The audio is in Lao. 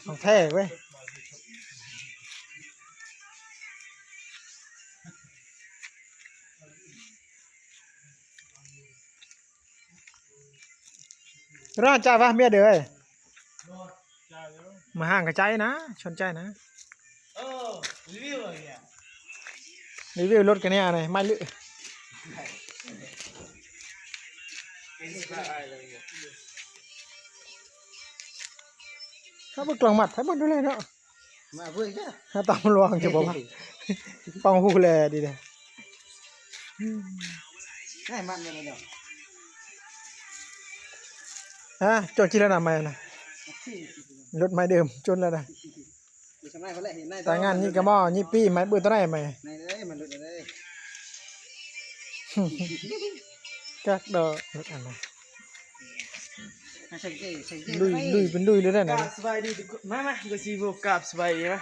ຂອງແທ້ເວີຍ. ຮ້ານຈ່າຍວະເມຍເດີຍ. ມາຫ້າງກະໃຈນະ ຊົນໃຈນະ. ເອີ ຣີວິວເລີຍ ຣີວິວລົດກະແນວນີ້ ໄມ້ລຶ ເຮົາເບິ່ງກະລ່ອງມັດ ໃຫ້ເບິ່ງດູແລເນາະ. ມາເບິ່ງຈ້ະ ຫາຕາມລວງຈະບໍ່ວ່າ ຟັງຮູ້ແລດີເດ້. ໃຫ້ມັນໄປແລ້ວດອກ ຮະ ເຈົ້າຈິລະນາໃໝ່ນະ ລົດໃໝ່ເດີມ ຈົນແລ້ວນະ. ຢູ່ສະໄໝເພິ່ນແຫຼະ ເຫັນໃນ ຕາງານນີ້ກະໝໍ້ ນີ້ປີ້ໃໝ່ ເບິ່ງຕົວໃດໃໝ່ ໃນເອີຍ ມັນຫຼຸດເລີຍ ຈັກດອກ ລົດອັນໃດ. ໃສ່ເກ ໃສ່ເກ ລຸຍ ລຸຍ ເປັນລຸຍເລີຍນະ. ກາບສະບາຍດີທຸກຄົນ ມາ ມາ ກະຊິບອກກາບສະບາຍດີມາ.